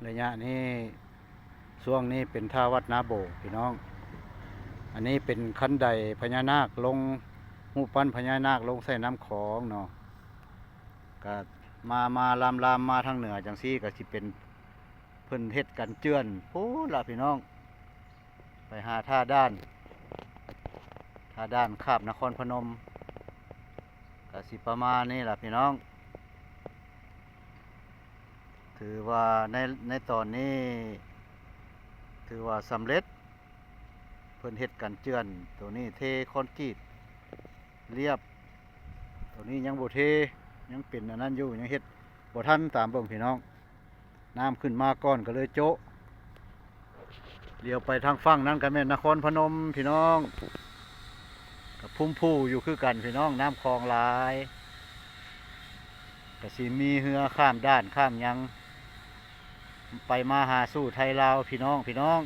ໄລຍະນີ້ ຊ່ວງນີ້ເປັນທ່າວັດນາໂບກພີ່ນ້ອງ. ອັນນີ້ເປັນຄັນໄດພະຍານາກລົງ ຮູບປັ້ນພະຍານາກລົງໃສ່ນ້ຳຂອງເນາະ. ກະມາ ມາລາມໆມາທາງເໜືອຈັ່ງຊີ້ ກະຊິເປັນ ເພິ່ນເຮັດກັນເຈື່ອນພຸ້ນລະພີ່ນ້ອງ. ໄປຫາທ່າດ່ານ ທ່າດ່ານຂ້າມນະຄອນພະນົມ ກະຊິປະມານນີ້ລະພີ່ນ້ອງ. ຖືວ່າໃນ ໃນຕອນນີ້ ຖືວ່າສຳເລັດ. ເພິ່ນເຮັດກັນເຈື່ອນ ໂຕນີ້ເທຄອນກຣີດລຽບ. ໂຕນີ້ຍັງບໍ່ເທ ຍັງເປັນອັນນັ້ນຢູ່ ຍັງເຮັດບໍ່ທັນ. ຕາມເບິ່ງພີ່ນ້ອງ ນ້ຳຂຶ້ນມາກ່ອນກໍເລີຍໂຈະ. ຫຼຽວໄປທາງຝັ່ງນັ້ນກໍແມ່ນນະຄອນພະນົມພີ່ນ້ອງ ກໍຟຸ່ມຟູຢູ່ຄືກັນພີ່ນ້ອງ. ນ້ຳຄອງຫຼາຍ ກໍຊິມີເຮືອຂ້າມດ່ານຂ້າມຫຍັງ ໄປມາຫາສູ່ໄທລາວພີ່ນ້ອງ ພີ່ນ້ອງ.